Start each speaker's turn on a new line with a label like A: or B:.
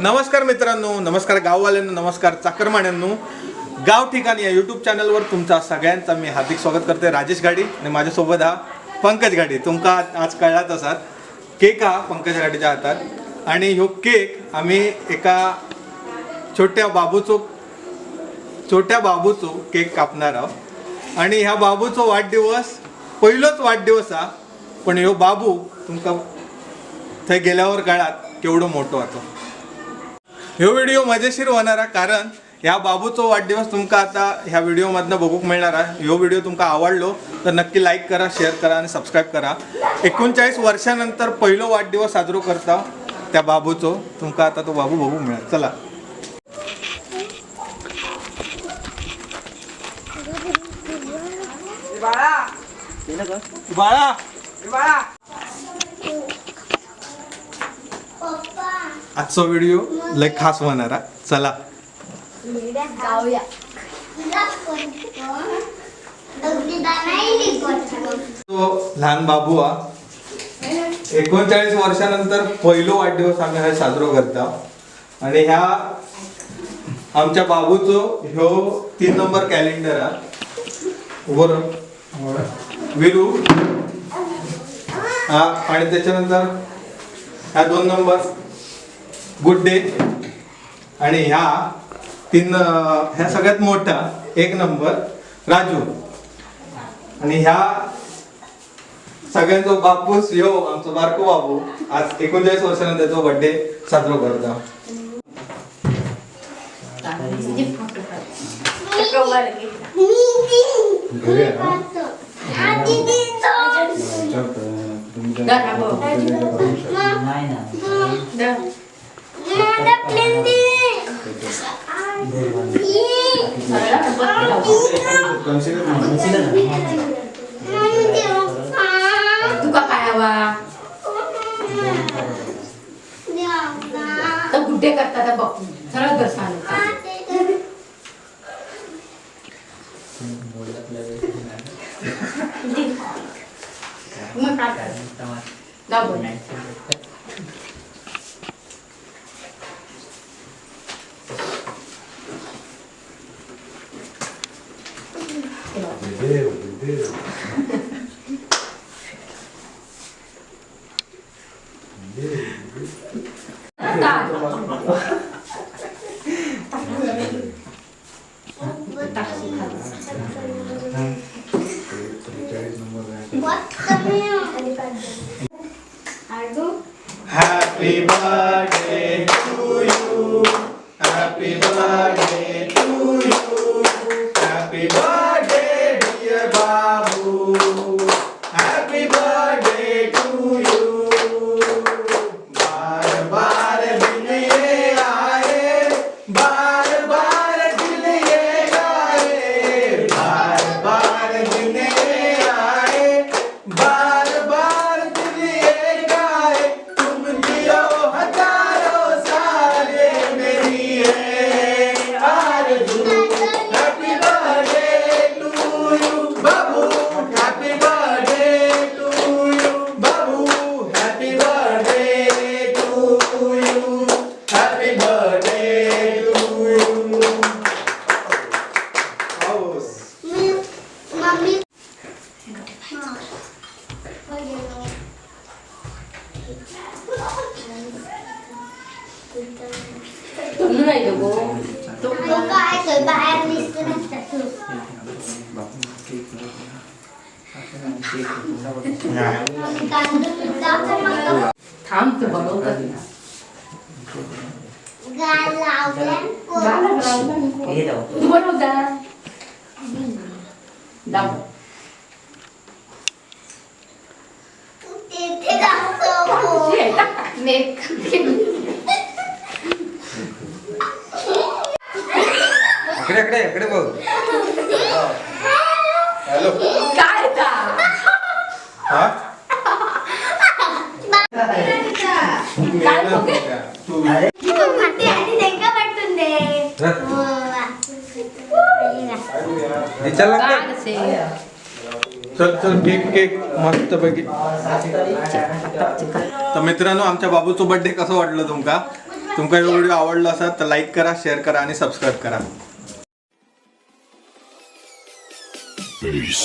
A: नमस्कार मित्रांनो, नमस्कार गाववाल्यांनो, नमस्कार चाकरमान्यांनो। गाव ठिकाणी या यूट्यूब चॅनलवर तुमचा सगळ्यांचा मी हार्दिक स्वागत करते। राजेश गाडी आणि माझ्यासोबत हा पंकज गाडी। तुमका आज कळलाच असात केक हा पंकज गाडीच्या हातात आणि ह्यो केक आम्ही एका छोट्या बाबूचो केक कापणार आहोत। आणि ह्या बाबूचो वाढदिवस पहिलोच वाढदिवस हा, पण ह्यो बाबू तुमका थंय गेल्यावर कळात केवढो मोठो होतो। ह्यो व्हिडिओ मजेशीर होणार आहे, कारण ह्या बाबूचो वाढदिवस तुमका आता ह्या व्हिडिओमधनं बघूक मिळणार आहे। ह्यो व्हिडिओ तुमका आवडलो तर नक्की लाईक करा, शेअर करा आणि सबस्क्राईब करा। 39 वर्षानंतर पहिलो वाढदिवस साजरो करता त्या बाबूचो, तुमका आता तो बाबू बघूक मिळेल। चला बाळा बाळा, आजचा व्हिडिओ लय खास होणार आहे। चला
B: जाऊया।
A: तो लहान बाबू हा 39 वर्षानंतर पहिलो वाढदिवस आम्ही हा साजरो करता। आणि ह्या आमच्या बाबूचो ह्यो 3 नंबर कॅलेंडर हा। बरोबर विरू हा, आणि त्याच्यानंतर ह्या 2 नंबर गुड डे, आणि ह्या 3 ह्या सगळ्यात मोठा 1 नंबर राजू, आणि ह्या सगळ्यांचो बापूस ह्यो आमचो बारको बाबू आज 39 वर्षानंतर तो बर्थडे साजरो करता।
C: तुका काय हवा तर गुड्डे करतात बघ, सरळ कर सांग। मग काय कर
A: Happy birthday to you. Happy birthday to you. Happy birthday dear Babu. Happy birthday to you. Bar bar दिन ये आए, बार बार दिल ये गाए, बार बार दिन ये आए, बार बार दिल ये गाए, तुम जियो हजारों साल ये मेरी है आरज़ू। Happy birthday to you Babu, happy birthday to you Babu, happy birthday to you, happy birthday to you. पाऊस
B: मम्मी
C: नाही गो तो
B: काय बाहेर निघतो नसतात।
C: थांब तू बनवतात ना। तू बनवता
A: इकडे इकडे इकडे बघ। हॅलो
C: काय
A: हा चल चल केक केक मस्त पैकी। तर मित्रांनो आमच्या बाबूचो बर्थडे कसं वाटलं तुमका? तुमका हे व्हिडिओ आवडलो असात तर लाईक करा, शेअर करा आणि सबस्क्राईब करा.
D: Peace.